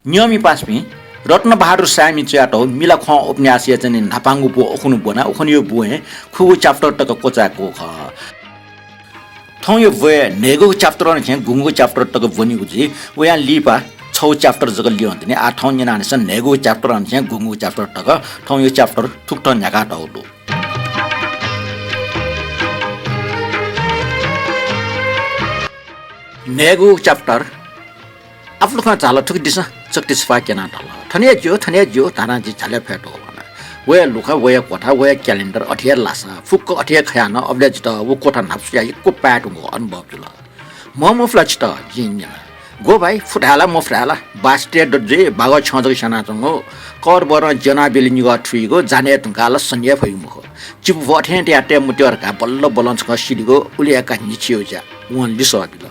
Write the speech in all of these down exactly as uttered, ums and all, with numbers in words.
नियमित पासापिं, रत्नबहादुर साय्‌मि च्वयातःगु मिलाख्वाः उपन्यासया चाहिँ न्हापांगु बु उखुन्हु ब्वना उखुन्हुया बुँइ खुगू chapter तक क्वचाय्‌कूगु खः। थौंया ब्वय् न्हय्‌गू chapter अन थें गुंगू chapter तक ब्वनीगु जुइ। वयां लिपा छगू chapter जक ल्यं तिनि। आः थौं न्यनादिसँ न्हय्‌गू chapter अन थें गुंगू chapter तक थौंया chapter थुकथं न्ह्याकातःगु दु। न्हय्‌गू chapter। आपालं झाल थुकी दिसँ। चकति छपाः क्यनाः धाल, "थन हे ज्यू, थन हे ज्यू" धानाः जि झ्यालय् फ्यतुना वना। वया लुखा, वया क्वथा, वया calendar अथे हे लासा, फुक्क अथे हे खयाः नं अबलय् जितः व क्वथा न्हापा स्वयाः यक्व पाय् धुंकूगु अनुभव जुल। म्हमफुला छितः, जिं न्यना। ग्व भाइ, फुथाय् ला मफुथाय् ला, बासितय् दत जुइ, बागः छ्यं जक स्यानाच्वंगु, करबरं ज्यनाः ब्यलय् निगः थुइगु, जाने धुंकाः ला सने हे फइगु मखु। चिपु भ्वः थें तयाः तये मत्यः धकाः बल्ल बलं छकः सिलिगु, उलि याकाः न्हिच्छि ज्या। वं लिसः बिल।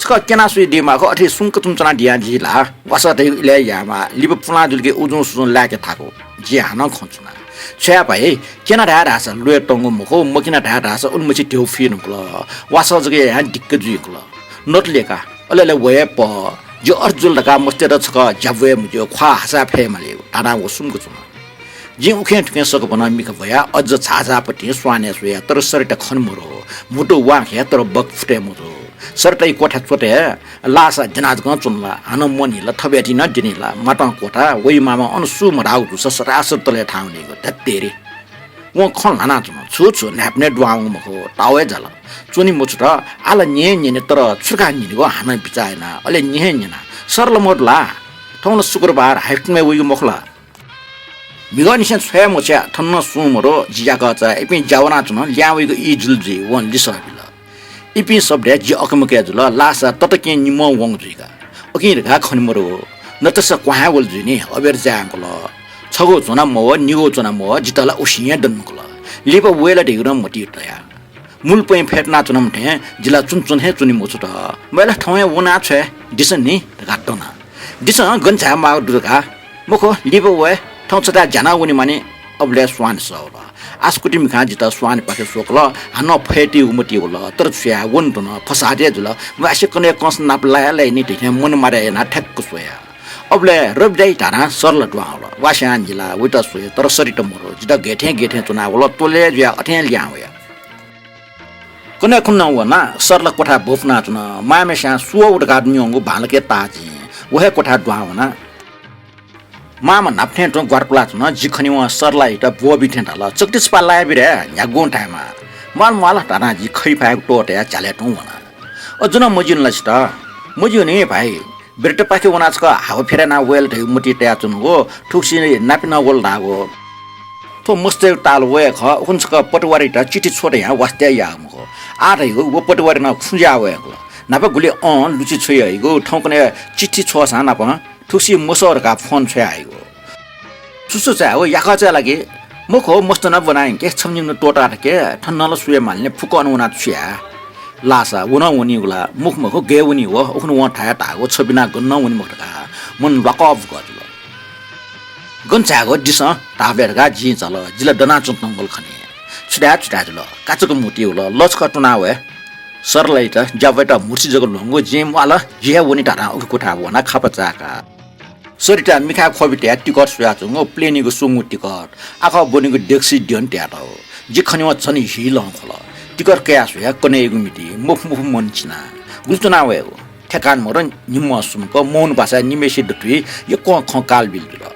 छकः क्यना स्वये दीमाःगु, अथे सुम्क तुं च्वनादियां जि ला वासः धइगु इलय् यायेमाः, लिपा पुलां जुल कि उजुं सुजुं लाय्‌के थाकु। जिं हानं खँ च्वना। छ्वया भाइ, क्यना धाये धाःसा ल्वय् तंगु मखु, मक्यना धाये धाःसा उलिमछि ध्यबा फी धुंकल। वासः जक यायां दिक्क जुइ धुंकल। नतले का, अले अले वये पः। जि अर्थ जुल धकाः मस्तय्‌त छकः ज्या ब्वये मज्यू, ख्वाः हासाय् फये मालीगु धानाः व सुम्क च्वन। जिं उखें थुखें सकभनं मिखा ब्वयाः अझ झाःझाःपतिं स्वानय् स्वया, तर सरिता खने मरु। म्हुतु वांखया, तर बक फुटे मजू। सरिताया क्वथाय् च्वते लासा द्यना जकं च्वन ला, हानं मनी ला, थबयातिं नं द्यनी ला, मातं क्वथा, वइमाःम्ह अन सु मधाःगु जूसा सरासर तलय् थाहां वनीगु, धत्तेरी। वं खँ ल्हानाच्वन, छु छु, न्हाय्‌पनय् दुहां वंगु मखु, ताःवय् जाल। च्वनी मछुत, आः ला न्यने न्यने, तर छु धकाः न्यनेगु हानं बिचाः याना, अले न्यने हे न्यना। सरला मदु ला, थौं ला शुक्रबार हाइफुटमय् वइगु मखु ला। म्हिगःनिसें छ्वये मछ्वया, थन नं सुं मदु, जि याकःचा, इपिं ज्या वनाच्वन, लिहां वइगु ई जुल जुइ, वं लिसः बिल। इपिं शब्दय् जि अकमकय् जुल, लासा ततकें निम्हं वंगु जुइ का। उकिं धकाः खने मरु। नतसा क्वहां वल जुइ नि, अबेर जाय् धुंकल। छगू च्वना मवः, निगू च्वना मवः, जितः ला उसिं हे दन धुंकल। लिपा वये ला धइगु नं मतिइ तया। मुलपँय् फ्यतुनाच्वनाम्ह थें जि ला च्वनाच्वना हे च्वने मछुत। वये ला थौं हे वनाः छ्वये, दिसँ नि धकाः दना। दिसँ, गन झाये माःगु दु धकाः? मखु, लिपा वये, थौं छथाय् ज्या याना वनेमानि। अबलय् स्वान सः वल। आसकुति मिखां जितः स्वानपाखे स्वकल, हानं फय्‌केगु मतिइ वल, तर छु याये, वने धुन, फसाद हे जुल। म्वासे कन्हय् कंस नाप लाया लाइ नि धइथें मन माया यानाः ठ्याक्क स्वया। अबलय् रवि दाइ धानाः सरला दुहां वल। वास्यां जि ला वइत स्वया, तर सरिता मरु। जितः गय्‌थें गय्‌थें च्वना वल, त्वलय् जुयाः अथें लिहां वया। कन्हय् खुन्हु वनाः सरला क्वथाय् ब्वपुनाच्वन। मांम्हेस्यां सु वःगु धकाः न्यंगु बांलाक ताः जिं। व हे क्वथाय् दुहां वना। मांम्ह न्हापा थें तुं ग्वारातुलाच्वन। जि खनेवं सरलायात ब्वःबी थें धाल, "चकति छपाः लायाबी रे, न्ह्यागुं धायेमाः।" "म्वाल म्वाल" धानाः जि खै फायेगु त्वःतायाः झ्यालय् तुं वना। "अझ नं मज्यूनि ला छितः?" "मज्यूनि भाइ।" "ब्रेटपाखे वनाः छकः हावा फिरे यानाः वये ला धइगु मतिइ तयाच्वनागु, थुगुसी नापं नं वल धाःगु।" थ्व मस्तय्‌गु ताल व हे खः, उखुन्हु छकः पटवारीयात चिठी छ्व धयां वास्ता याःगु मखु। आः धइगु व पटवारी नं खुँ जुया वयेगु। न्हापा गुलि अँ लुचि छ्वयाहइगु, थौंकन्हय् चिठी छ्वःसां नापं थुगुसी मसः धकाः फोन छ्वयाहइगु। छु छु चाये, व याकःचा ला कि? मखु, मस्त नं ब्वना यंके, छम्ह निम्ह त्वःता थके, थन नं ला सु हे माल नि, फुक्क अन वनाः छु याये? लासा व नं वनीगु ला? मखु मखु, गय् वनी व, उखुन्हु वं थाय् धाःगु, छ बिना गन नं वनी मखु धकाः मन ल्वाकः बुकः जुल। गन झायेगु दिसँ धाःबलय् धकाः जिं चाल, जि ला दनाच्वनातंगु खनी। छु धाये छु धाये जुल, काचाक्क म्हुतुइ वल, ल छकः तुना वये। सरलायात ज्या ब्वयेत म्हुतुइ जक ल्ह्वंगु, जिं म्वाल, जि हे वनी धकाः उकी क्वथाय् वनाः खापा चाय्‌का। सरिता मिखाय् ख्वबि तयाः टिकट स्वयाच्वंगु, प्लेनयागु स्वंगू टिकट, आखः ब्वनेगु डेक्सि द्यन तयातःगु। जि खनेवं झन हीलं ख्वल। टिकट कयाः स्वयाः कन्हय्‌यागु मिति मफु मफु मन चिना। गुलि च्वना वयेगु? ठेकान मदु, निम्हं सुम्क, मौन भाषाय् निम्हय्‌सिया दथुइ यक्वं खँ कालबिल जुल।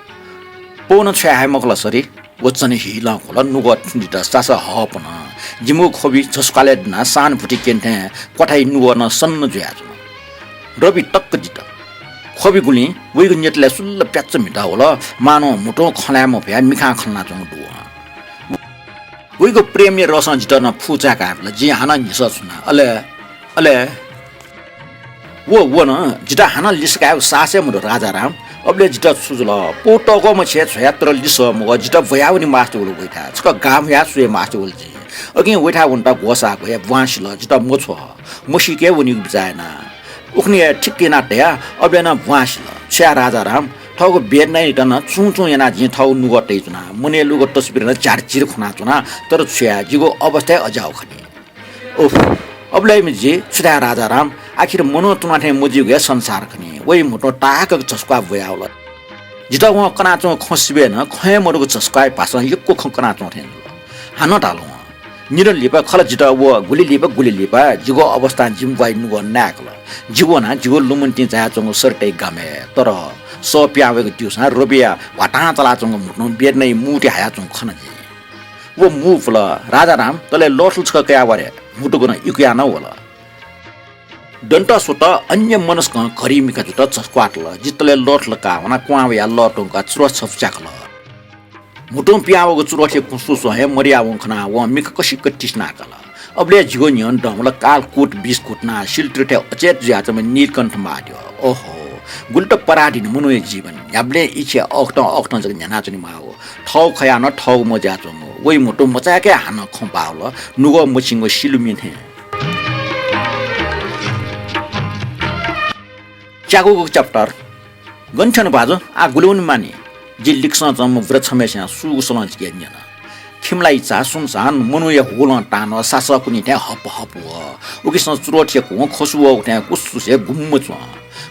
पौ नं छ्वया हये मखु ला सरि? व झन हीलं ख्वल, नुगः थुंदित सासः हःपन। जिमिगु ख्वबि झसुकालय् दुनाः सानभुति क्यने थें क्वथाया नुगः नं सन्न जुयाच्वन। रवि तक्क दित। ख्वबि गुलिं वइगु न्यतलय् सुल्ल प्याच्च म्हितः वल, मानं म्हुतुं खँ ल्हाये मफयाः मिखां खँल्हानाच्वंगु दु वं। वइगु प्रेमया रसं जितः नं फुचाय्‌काबिल। जिं हानं न्ह्यसः छुना। अले, अले व वन, जितः हानं लिसः कायेगु साहस हे मदु राजाराम। अबलय् जितः छु जुल? पौ तःग्वःम्ह छेँय् छ्वया तर लिसः मवः। जितः ब्वयावने मास्ति वल वइथाय्। छकः गां म्हुयाः स्वये मास्ति वल जिं। अकिं वइथाय् वनेत ग्वसाः ग्वया ब्वाँसिल। जितः मछ्वः। मसीके वनेगु बिचाः याना। उखुन्हु हे ठिक्क यानाः तया, अबलय् नं ब्वाँसिल। छु याये राजाराम, थःगु वेदनायात नं चुं चुं यानाः जिं थःगु नुगः तयाच्वना। मनय् लूगु तस्बिर नं झ्यारझिर खनाच्वना, तर छु याये, जिगु अवस्था हे अज्याःगु खनी। उफ, अबलय् जि छु धाये राजाराम, आखिर मनू तुना थें मजुइगु हे संसार खनी। वइ म्हुतुं ताःहाकःगु झसुकाः ब्वयावल। जितः वं कनाच्वंगु खँ सिबय् नं खँ हे मदुगु झसुकाःया भासं यक्व खँ कनाच्वं थें जुल। हानं धाल वं, निदँ लिपा खला जितः व गुलि लिपा गुलि लिपा जिगु अवस्थां जिमि ब्वाइ नुगः नाय्‌कल। जि वनाः जिगु लुमन्तिं झायाच्वंगु सरितय् गामय्। तर सः पिहां वयेगु दिउसां रबिया ह्वातां चलाच्वंगु म्हुतुं वेदनाया मूर्ति हायाच्वंगु खन जिं। व मू पुल, राजाराम, तले लःथुल छकः कयाः वा रे, म्हुतु गनं इकुयाः नं वल। दन्त स्वत अन्यमनस्कं घरि मिखा जुत झसुकातल। जि तले लःथुल काः वनाः क्वहां वयाः लः त्वंकाः चुरोट छपु च्याकल। म्हुतुं पिहां वःगु चुरोटया कुसुसं हे मदयावंगु खनाः वं मिखा कसिक तिसिना काल। अबलय् जिगु न्ह्यःने दंवल काल कुट बिस्कुट नाः सिलतुरे थें अचेत जुयाच्वंम्ह नीलकण्ठ महाद्यः। ओहो, गुलि त पराधीन मनूया जीवन। न्ह्याबलें इच्छा अःखतं अःखतं जक न्ह्यानाच्वनेमाःगु। थःगु खयाः नं थःगु मज्याःच्वंगु। वइ म्हुतुं मचाय्‌के हानं खँ बाःवल, नुगः मछिंगु सिलुमि थें। च्याकूगु chapter। गन थ्यन भाजु, आः गुलि वने मानि? जि लिक्सं च्वंम्ह बुरा छम्हय्‌सियां सूगु सलं जिके न्यन। खिमलाइ चा सुनसान, मनूया हुलं तानं सासःकुन्हि थें हप हप वः। उकिसं चुरोटया कुं खसु वःगु थें कुसुसे गुम्म च्वं।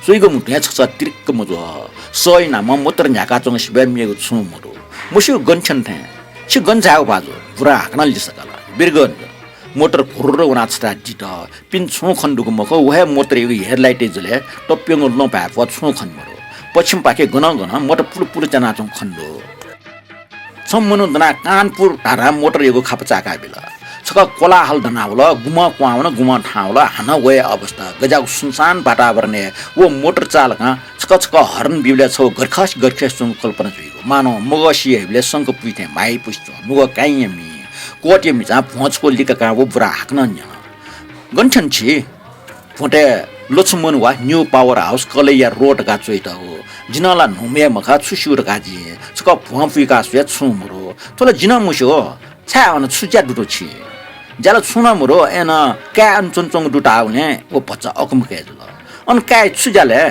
स्वइगु म्हुतुं हे छकः छकः तिरिक्क मज्वः। सःया नामं मोटर न्ह्याकाच्वंगु सिबय् मेगु छुं मदु। मस्यू गन थ्यन थें। छि गन झायेगु भाजु? बुरां हाकनं लिसः काल। बिर्गन। मोटर घुर्र वनाः छथाय् दित। पिने छुं खने दुगु मखु, व हे मोटरयागु headlight-या जलय् तप्यंगु लँ भाय्‌प्वः छुं खने मदु। पछिमपाखे गनं गनं मोटर पुलुपुलु च्यानाच्वंगु खने दु। छम्ह मनू दनाः कानपुर धारां मोटरयागु खापा चाय्‌का बिल। छकः कोलाहल दनावल, गुम्हं क्वहां वन, गुम्हं थाहां वल, हानं वया अवस्था। गज्याःगु सुनसान वातावरणय् व मोटर चालकं छकः छकः horn बीबलय् छगू गरखस गरखस च्वंगु कल्पना जुइगु। मानौं मगःसिया हिबलय् संक पुइ थें म्हाइपुसे च्वं। नुगः काइँया मि, कोटया म्हिचां भ्वं छकू लिकाकां व बुरां हाकनं न्यन। गन थ्यन छि? भ्वंतय् लछुमन वा New Power House कलैया रोड धकाः च्वइतःगु। जि नं ला न्हूम्ह हे मखा, छु स्यू धकाः जिं छकः भ्वं पुइकाः स्वया, छुं मदु। थ्व ला जि नं मस्यू। छाय् अन छु ज्या दु छि? ज्या ला छुं नं मदु, अय्‌नं काय् अन च्वनाच्वंगु दु धाःगुलिं व भचा अकमु कय् जुल। अन काय् छु ज्या लय्?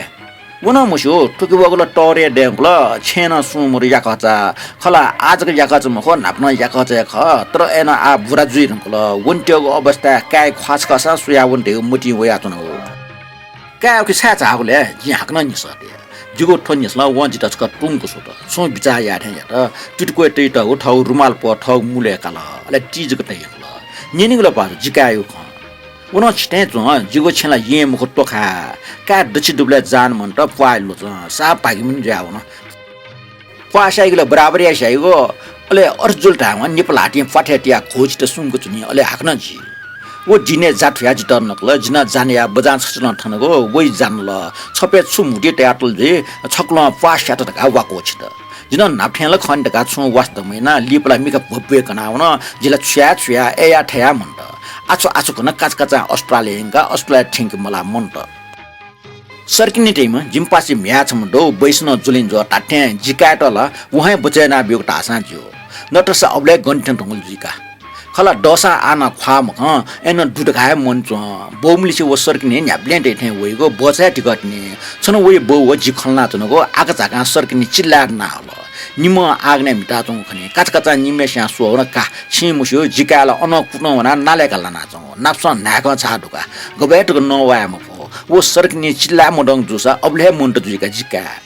व नं मस्यू, थुकी वःगु ला तःधंगु दु, छेँय् नं सुं मदु याकःचा। खला आः जक याकःचा मखु, न्हापा नं याकःचा हे खः, तर अय्‌नं आः बुरा जुइ धुंकल। वनेत्यःगु अवस्थाय् काय् ख्वाः छकःसां स्वयाः वने धइगु मतिइ वयाच्वनागु। काय् उखे छाय् झाःगु लय्? जिं हाकनं निसः तया। जिगु थ्व निसलं वं जितः छकः तुंक स्वत। छुं बिचाः याये थें यात। तितुक्वय् तइतःगु थःगु रुमाल प्वः थःगु मुलय् काल। अले ति जक तयाकल। न्यनीगु ला भाजु जि काय्‌यागु खँ। व नं छिथें च्वं, जिगु छेँ ला येँ मखु त्वखा। काय् दच्छि दुबलय् जान मन्त, प्वाः ल्वचं, साप भागिमनि जुयावन। प्वाः स्याइगु ला बराबर याये स्याइगु, अले अथे जुल धायेवं निपा ल्हातिं प्वाथय् तियाः घोचित सुंक च्वनी, अले हाकनं जी। व दिनय् जा थुयाः जितः नकल, जि नं जा नयाः बजां छसिलं थनगु, वइ जा नल। छपय् छु म्हुतुइ तयातल जुइ, छकुलं प्वाः स्यात धकाः वा क्वःछित। जि नं न्हापा थें ला खनी धकाः छुं वास्ता दमय् यानाः लिपा ला मिखा भ्वय् भ्वय् कनावन। जि ला छु याये छु याये, अय् याये थय् याये मन्त। आछु आछु कनाः काचाकाचां अस्पतालय् यंकाः अस्पतालय् थ्यंके मलाः मन्त। सर्किनी धइम्ह जिमि पासाया म्ह्याय् छम्ह दु, बैसनं जुलिं ज्वः धात्थें जि काय्‌यात ला वं हे बचय् यानाब्यूगु धाःसां ज्यू। नत्रसा अबलय् गन थ्यने धुंकल जुइ का। खला दःसां आः नं ख्वाः मखं, अय्‌नं दु धकाः हे मन च्वं। बौम्हलिसे व सर्किनी न्ह्याबलें दइ थें वइगु, बचय् हे धिकः तिनि। छन्हु वइ बौ व जि खँ ल्हानाच्वनागु आकाझाकां सर्किनी चिल्लाय् दनाहल। निम्हं आगनय् म्हिताच्वंगु खनी। काचाकाचां निम्हय्‌सियां स्वः वन का। छिं मस्यू, जि काय् ला अनं कुतं वनाः नालाय्‌का लानाच्वंगु। नापसं न्हाय्‌कं छाः दुका। गबय् तक नवाये मफु। व सर्किनी चिल्लाये मदंगु जूसा अबलय् हे मन्त जुइ का जि काय्।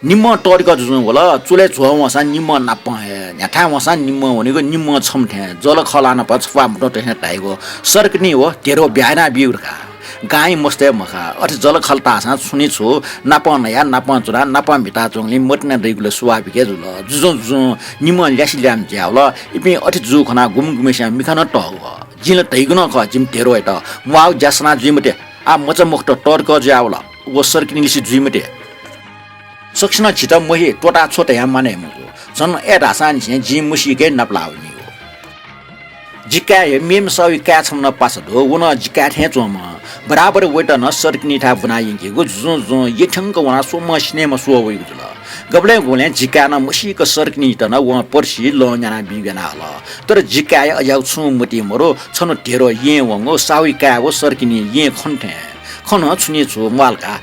निम्हं तःधिकः जुजुं वल, चुलय् झ्वः वंसां निम्हं नापं हे, न्ह्याथाय् वंसां निम्हं वनीगु, निम्हं छम्ह थें, जःलाखःलां नाप छप्वाः म्हुतुं थें धाइगु, सर्किनी व धेरो ब्याहा यानाबीगु धकाः। गांइ मस्तय् मखा, अथे जःलाखःला ताःसां छुं नि छु, नापं नयाः, नापं च्वनाः, नापं म्हिताच्वंगुलिं मतिना दइगु ला स्वाभाविक हे जुल। जुजुं जुजुं निम्हं ल्यासे ल्याय्म्ह जुयावल। इपिं अथे जूगु खनाः गुम्ह गुम्हय्‌सिया मिखा नं तःगु खः। जिं ला धइगु नं खः, जिमि धेरोयात म्वाःगु ज्या सना जुइ मते। आः मचा मखुत तःधिकः जुयावल, व सर्किनीलिसे जुइ मते। सकसिनं झीत महि त्वःता छ्व धयाः मानय् मजू। झन अय् धाःसांनिसें जिं मसीके नापलाः वनीगु। जि काय्‌या मेम्ह साहुया काय् छम्ह नं पासा दु, व नं जि काय् थें च्वंम्ह। बराबर वयात नं सर्किनीथाय् ब्वना यंकेगु। जुजुं जुजुं यथ्यंक वनाः स्वम्हं सिनेमा स्वः वइगु जुल। गबलें गुबलें जि काय्‌नं मसीक सर्किनीत नं वं पर्सि लं न्यानाबीगु याना हल। तर जि काय्‌या अज्याःगु छुं मतिइ मदु, छन्हु धेरो येँ वंगु, साहुया काय् व सर्किनी येँ खन थें। खन छुं नि छु म्वाःल का।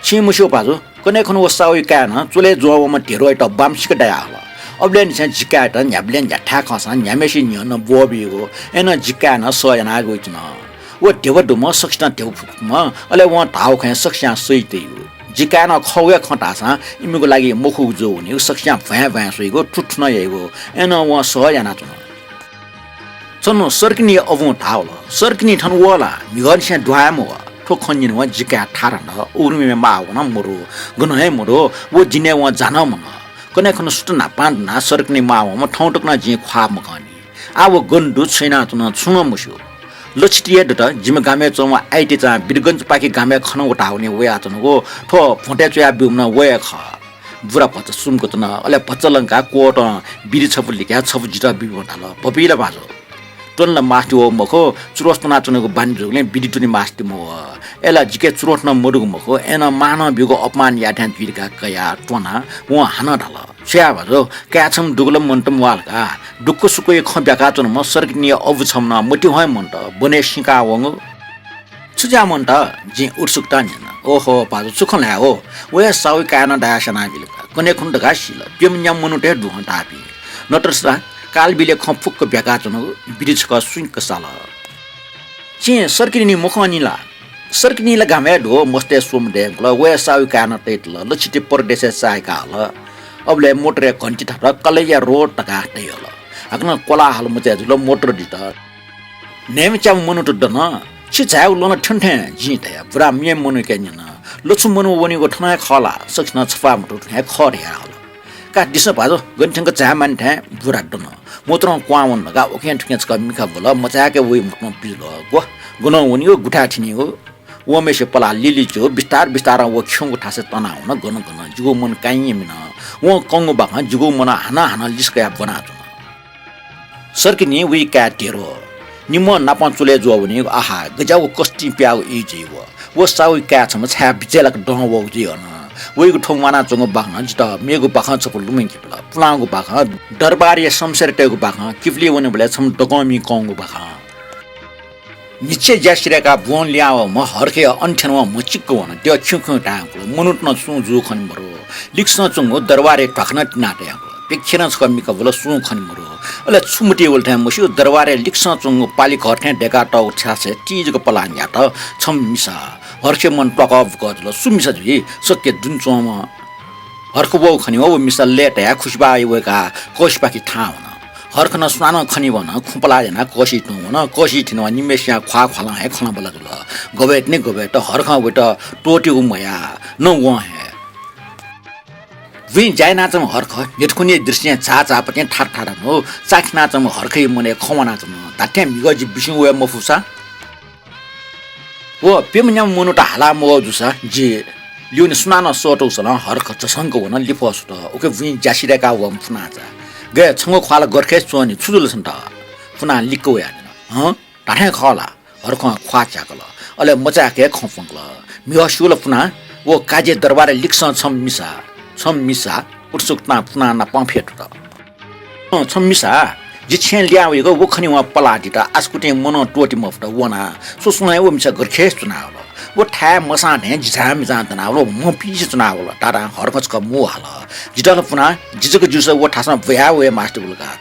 छिं मस्यू भाजु, कन्हय् खन्हु व साहुया काय्‌नं चुलय् ज्वं वःम्ह धेरोयात बांमसिक दाया हल। अबलय् निसें जि काय्‌यात न्ह्याबलें न्ह्याथाय् खःसां न्ह्याम्हय्‌सिनि न्ह्यः नं ब्वःबीगु। अय्‌नं जि काय् नं सह यानाः वइच्वन। व ध्यबा दुम्ह, सकसितं ध्यबा फुक्कम्ह, अले वं धाःगु खँय् सकसियां सइ तइगु। जि काय् नं खःगु हे खँ धाःसां इमिगु लागि मखुगु जूगु वनीगु, सकसियां भ्वाँय् भ्वाँय् स्वइगु, थुथु नं याइगु। अय्‌नं वं सह यानाच्वन। छन्हु सर्किनीया अबुं धाः वल, "सर्किनी थन वः ला? म्हिगःनिसें दुहां हे मवः।" थ्व खँ न्यनावं जि काय् थारान्त। उघ्रिमय् माः वं नं मदु, गनं हे मदु। व दिनय् वं जा नं मन। कन्हय् खुन्हु सुथ न्हापां दुनाः सर्किनी माः वंम्ह थौं तक नं जिं ख्वाः मकंनि। आः व गन दु, छु यानाच्वन, छुं नं मस्यू। लछिति हे दत, जिमि गामय् च्वंम्ह आइतिचां वीरगञ्जपाखे गामय् खँ नं उताः वने वयाच्वनागु, थ्व भ्वंतय् च्वया ब्यूम्ह नं व हे खः। बुरा भचा सुम्क च्वन, अले भचा लंकाः कोर्टं बिरि छपु लिकाः छपु जितः बिब्यूम्ह धाल, "भपिला भाजु, त्वने ला मास्ति वःगु मखु, चुरोट त्वनाच्वनेगु बानी जूगुलिं बिरि त्वने मास्ति मवः। अय्‌ला जिके चुरोट नं मदुगु मखु, अय्‌नं मां नं ब्यूगु अपमान याःथें जुइ धकाः कयाः त्वना।" वं हानं धाल, "छु याये भाजु, काय् छम्ह दुगु ला मन्त म्वाःल का। दुःख सुखया खँ ब्याकाच्वनाम्ह सर्किनीया अबु छम्ह नं मतिइ हे मन्त, बनय् सिकाः वंगु।" "छु ज्या मन्त?" जिं उत्सुकतां न्यन। "ओहो भाजु, छु खँ ल्हाये हो? व हे साहुया काय् नं दयाः स्यनाबिल का। कन्हय् खुन्हु धकाः सिल। प्यम्ह न्याम्ह मनूत हे दु हं धाःपिं। नतरसा कालबिलय् खँ फुक्क ब्याकाच्वनागु।" बिरि छकः सुइँक्क साल। "छेँ सर्किनी मखंनि ला?" "सर्किनी ला गामय् दु, मस्तय् स्वम्ह दय्‌कल, व हे साहुया काय् नं तयातल, लछिति परदेशय् चाःहिका हल।" अबलय् मोटरया घन्टी थात, कलैया रोड धकाः तयाहल। हाकनं कोलाहल मचाय् जुल, मोटर दित। न्हय्‌म्ह च्याम्ह मनूत दन। छि झायेगु ल्वहं थ्यन थें जिं धया। बुरां मेम्ह मनूयाके न्यन। "लछु मनू वनीगु थन हे खः ला?" सकसिनं छपाः मथूथें खः धयाहल। "का दिसँ भाजु, गन थ्यंक झाये मानि थें।" बुरा दन। मोटरं क्वहां वन धकाः उखें थुखें छकः मिखा ब्वल, मचाय्‌के वइ मखुम्ह पिजुल। ग्व, गनं वनीगु, गुथाय् थ्यनीगु? वंम्हेसिया पलाः लिलि च्यू, बिस्तार बिस्तारं व खिउँगु थासय् तनावन। गन गन जिगु मन काइँ मिन। वं कंगु बाखं जिगु मन हानं हानं लिसः कयाः ब्वनाच्वन। सर्किनी वया काय् ध्यबा। निम्हं नापं चुलय् जुयावनीगु, आहा, गज्याःगु कष्टिं पियागु ई जुइ व। व साहुया काय् छम्ह छाय् बिचय् लाक दं वःगु जुइ अन। वयागु थ्व म्वानाच्वंगु बाखनं जितः मेगु बाखं छपु लुमंके बिल। पुलांगु बाखं, दरबारया शमशेर तयेगु बाखं, किपलि वनेबलय् छम्ह दकःमिं कंगु बाखं। न्हिच्छि ज्या सिधय्‌काः ब्वं लिहां वःम्ह हर्खया अन थ्यनावं म्हचिक्क वन। द्यः खिउँ खिउँ धायेगु। मनूत नं सुं जूगु खने मदु। लिक्सं च्वंगु दरबारया ध्वाखा नं तिना तयागु। प्यखेरं छकः मिखा ब्वल, सुं खने मदु। अले छु मतिइ वल थें मस्यू, दरबारया लिक्सं च्वंगु पालि घर थें दय्‌कातःगु थासय् ति जक पलाः न्ह्यात। छम्ह मिसा। हर्खे मन त्वाकः बुकः जुल। सु मिसा जुइ? सक्य दुने च्वंम्ह। हर्ख वःगु खनेवं व मिसा लय्‌तायाः खुसिबाः वय्‌काः कःसिपाखे थाहां वन। हर्खं सुनानं खनेवन, खुँ पलाः यानाः कःसिइ तुं वन। कःसिइ थ्यनावं निम्हय्‌सियां ख्वाः ख्वालं हे खँल्हाबल्हा जुल। गबय् तिनि गबय् त हर्खं वयात त्वःतेगु मयाः नं वं हे। बुँइ ज्या यानाच्वंम्ह हर्ख न्ह्यथुकुनिया दृष्टिं झाःझाःपाखें थात थात नं चाःखिनाच्वंम्ह हर्खया मनय् खँ वनाच्वन। धात्थें म्हिगः जि बिस्युं वये मफुसा, व प्यम्ह न्याम्ह मनूत हाला मवः जूसा जि ल्यूने सुनानं सःतूगु सलं हर्ख झसंक वन। लिफः सुत। उखे बुँइ ज्या सिधय्‌काः वःम्ह फुनाचा। गय्, छंगु ख्वाः ला गरखय् च्वंनि, छु जुल छन्त? फुनां लिक्क वयाः न्यन। हँ? धात्थें खः ला? हर्खं ख्वाः च्याकल। अले मचाय्‌क हे खँ प्वंकल। म्हिगः स्यू ला फुना? व काजीया दरबारय् लिक्सं छम्ह मिसा, छम्ह मिसा। उत्सुकतां फुनां नापं फ्यतुत। अँ, छम्ह मिसा, जि छेँय् लिहां वइगु व खनेवं पलाः दित। आसकुतिं मनं त्वःते मफुत, वना। स्वस्वं हे व मिसा गरखय् च्वनावल। व थाय् मसां थें जिझां मिझां दनावल, व म्हपीसे च्वनावल। धाधां हर्खं छकः मू हाल। जितः ला फुना, जि जक जूसा व थासं ब्वयाः वये मास्ति वल का।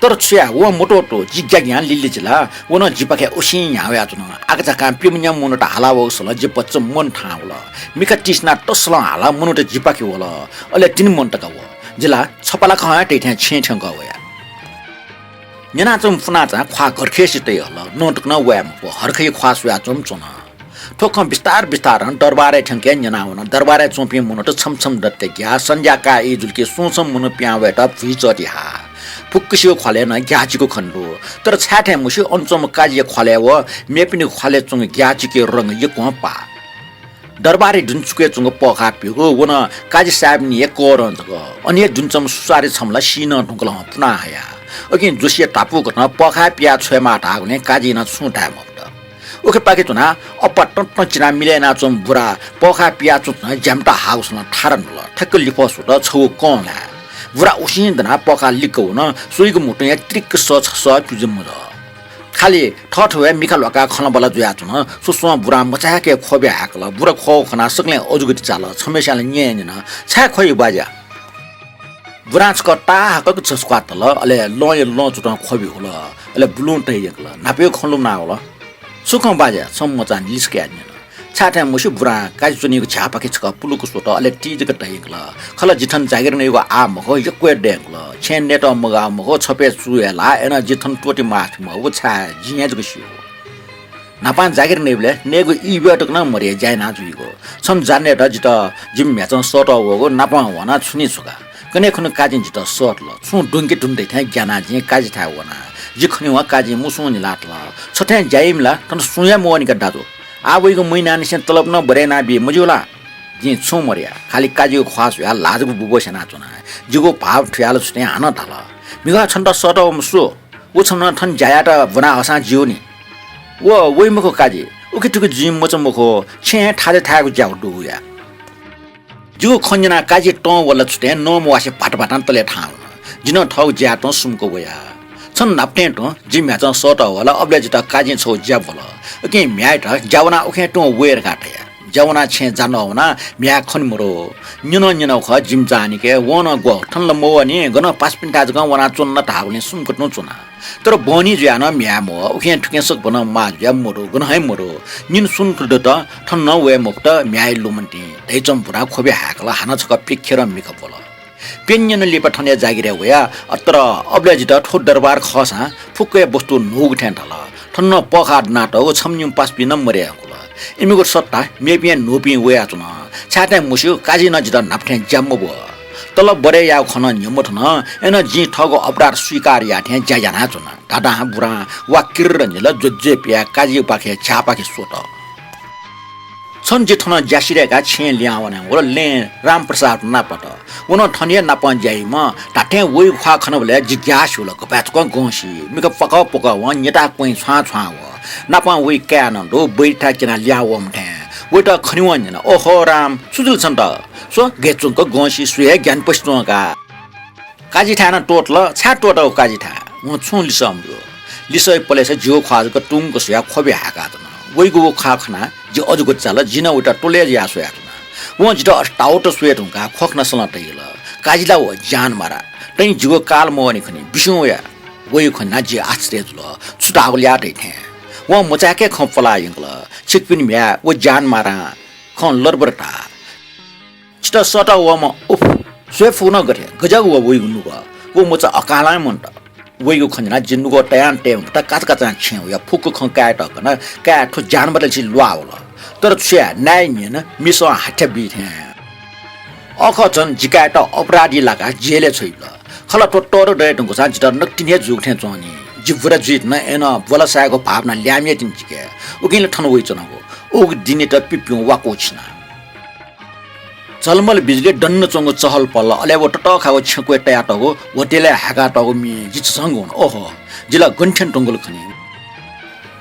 तर छु याये, वं मत्वःतू, जि ग्याग्यां लिलि जिल। व नं जिपाखे उसिं न्ह्याः वयाच्वन। आकाझाकां प्यम्ह न्याम्ह मनूत हाला वःगु सलं जि भचा मन थाहां वल। मिखा तिसिनाः तसलं हालाः मनूत जिपाखे वल। अले तिनि मन तका वः। जि ला छपालाखं हे तइ थें छेँय् थ्यंकः वया। न्यनाच्वंम्ह फुनाचां ख्वाः गरखय्‌से तयाहल। नं तक नं वये मफु। हर्खया ख्वाः स्वयाच्वंम्ह च्वन। थ्व खँ बिस्तार बिस्तारं दरबारय् थ्यंके न्यनावन। दरबारय् च्वंपिं मनूत छम्ह छम्ह दत ग्याः। सन्ध्या काः ई जुल कि सुं छम्ह मनू पिहां वयेत भुइ चःति हा। फुक्कसिगु ख्वालय् नं ग्याःचिकु खने दु। तर छाय् थें मस्यू, अन च्वंम्ह काजीया ख्वालय् व मेपिनिगु ख्वालय् च्वंगु ग्याःचिकया रंग यक्वं पाः। दरबारया दुने चुकय् च्वंगु पःखाः प्यंगू, व नं काजी साहेबनी हे करं जक। अन हे दुने च्वंम्ह सुसारया छम्ह ला सी नं धुंकल हं, फुनाः हया। उकिं जोशीया धापू कथं पःखाः पियाः छ्वयेमाः धाःगुलिं काजीं नं छुं धाये मफुत। उखेपाखे च्वनाः अप्पा तं तं चिनाः मिलय् यानाच्वंम्ह बुरा पःखाः पियाच्वंच्वनाः ज्यामिता हाःगु सलं थारा न्हुल। ठ्याक्क लिफः सुत, छगू कं लाये। बुरा उसिं दनाः पःखाः लिक्क वन, स्वइगु म्हुतुं हे त्रिक्क सः छसः पिजु मुजः। खालि थःथवय् मिखा ल्ह्वाकाः खँल्हाबल्हा जुयाच्वन। स्वस्वं बुरां मचाय्‌क हे ख्वबि हाय्‌कल। बुरा ख्वःगु खनाः सकलें अजूगति चाल। छम्हय्‌सियां ला न्यँ हे न्यन, छाय् ख्वइ बाज्या? बुरां छकः ताहाकक झसुकाः तल, अले लँया लँ चुतं ख्वबि हुल, अले बुलुं तयाः यंकल, न्हापाया खँ लुमना वल। छु खँ बाज्या, छम्ह मचां लिसः कयाः न्यन। छाय् थें मस्यू बुरां काजि च्वनीगु झ्याःपाखे छकः पुलुक स्वत, अले ति जक तयाः यंकल। खला जि थन जागिर नइगु आः मखु, यक्व हे दयेकल। छेँय् नयेत मगाः मखु, छपय् चू हे लाः, अय्नं जि थन त्वःते मास्ति मवः, व छाय् जिं हे जक स्यू। न्हापां जागिर नइबलय् नयेगु ई ब्वय् तक नं मदय् ज्या याना जुइगु। छम्ह जानातय्त जितः जिमि म्ह्याय्‌चं सःतः वःगु नापं वनाः छुनी छुगा। कन्हय् खुन्हु काजिं जितः सःतल। छुं द्वंके धुन धइथें ग्यानाः जिं काजिथाय् वना। जि खनेवं काजिं मुसुं निलातल। छ थें ज्या याइम्ह ला थन सुं हे मवःनि का दाजु। आः वइगु महिनांनिसें तलब नं बढे यानाबी मज्यू ला? जिं छुं मधया, खालि काजिगु ख्वाः स्वयाः ल्हाः जक बुबस यानाच्वना। जिगु भाव थुयाः ला छु थें हानं धाल, मिखा छन्त सःतःम्ह सु? व छम्ह नं थन ज्या यायेत ब्वना हःसां ज्यू नि। व वइ मखु काजि, उखे थुखे जुइम्ह मचा मखु, छेँय् हे थाय् थाय्‌गु ज्या दुगु या। जिगु खँ न्यनाः काजि तं वल छु थें नमवासे भात भातां तलय् थाहां वन। जि नं थःगु ज्याय् तुं सुम्क वया। छन्हु न्हापा थें तुं जि म्ह्याय्‌चं सःतः वल, अबलय् जितः काजिं छगू ज्या ब्वल। उकिं म्ह्याय्‌यात ज्या वनाः उखें तुं वये धकाः धया। ज्या वनाः छेँय् जान्हु वनाः म्ह्याय् खने मदु। न्यन न्यन खः जिमि जानिके, वं नं ग्व, थन ला मवःनि, गनं पासापिन्थाय् जकं वनाच्वन ला धाःगुलिं सुम्क तुं च्वना। तर बहनी जुयाः नं म्ह्याय् मवः, उखें थुखें सकभनं माः जुयाः मदु, गनं हे मदु। निन्हु सुन्क दत, थन नं वये मफुत, म्ह्याय् लुमन्तिं धयाच्वंम्ह बुरां ख्वबि हाय्‌कल, हानं छकः प्यखेरं मिखा ब्वल। प्यन्हु न्यन्हु लिपा थनया जागिरय् वया, तर अबलय् जितः थ्व दरबार खःसां फुक्क हे वस्तु न्हूगु थें धाल। थन नं पःखाः दनातःगु छम्ह निम्ह पासापिं नं मदये धुंकल। इमिगु सत्ता मेपिं न्हूपिं वयाच्वन। छाय् थें मस्यू, काजिं नं जितः न्हापा थें ज्या मब्वः। तलब बढे याःगु खँ नं न्ह्यमथन, अय्‌नं जिं थःगु अपराध स्वीकार याः थें ज्या यानाच्वना। धाधां बुरां वा किर्र न्हिल, ज्वज्वय् पियाः काजिपाखे झ्याःपाखे स्वत। छन्हु जि थन ज्या सिधय्‌काः छेँय् लिहां वने वल, लँय् रामप्रसाद नापं। व नं थन हे नापं ज्या याइम्ह। धात्थें वइगु ख्वाः खनाबलय् जि ग्याः स्यू ला, गपाय् तकं गं सी। मिखा पकः पकः वं, न्यताः क्वँय् छ्वां छ्वां वः। नापं वइगु काय् नं दु, बैठा क्यनाः लिहां वःम्ह थें। वइत खनेवं न्यन, ओहो राम, छु जुल छन्त? स्व, गय् च्वंक गं सी, स्वये हे ग्यानाः पसि च्वं का। काजिथाय् नं त्वःतल, छाय् त्वःतागु काजिथाय्? वं छुं लिसः मब्यू। लिसःया पलेसा जिगु ख्वाः जक तुंक स्वयाः ख्वबि हाय्‌काच्वन। वइगु व ख्वाः खनाः जि अजूगु चाल, जिं नं वइत त्वलय् जुयाः स्वयाच्वना। वं जितः अथे ताःवत स्वये धुंकाः ख्वखना सलं तइगल। काजि ला व ज्यानमारा, तैं जिगु काल मवःनि खनी, बिस्युं वया। वइगु खँ न्यनाः जि आश्चर्य जुल, छु धाःगु ल्याः तइ थें। वं मचाय्‌क हे खँ पलाः यंकल, छिकपिनि म्ह्याय् व ज्यानमारां खँ लरबर धाः। छितः सःतः वःम्ह उफ, स्वये फुगु नं गथे, गज्याःगु व वइगु नुगः, व मचा अकालं हे मन्त। वइगु खँ न्यनाः जि नुगः तयां तये मफुत काचाकाचां छेँय् वया, फुक्क खँ काय्‌यात कनाः काय् थ्व ज्यानमाराया लिसे ल्वाः वल। तर छु याये, नाय् न्यन, मिसं हाथ्या बी थें। अखः झन जि काय्‌यात अपराधी लाकाः जेलय् छ्वइबल। खला थ्व तःधं दये धुंकूसां जितः नकतिनि हे जूगु थें च्वंनि। जि बुरा जुइत नं अय्‌नं ब्वला सायेगु भावना ल्याय्‌म्ह हे तिनि जिके। उकिं ला थन वइच्वनागु। उगु दिनयात पिप्युं वाकू छिना। झलमल बिजुली दन्न च्वंगु चहलपहल, अले व ततःखागु छेँ क्वय् तयातःगु होटेलय् हाय्‌कातःगु म्ये जि झसंक वन। ओहो, जि ला गन थ्यने धुंकल खनी।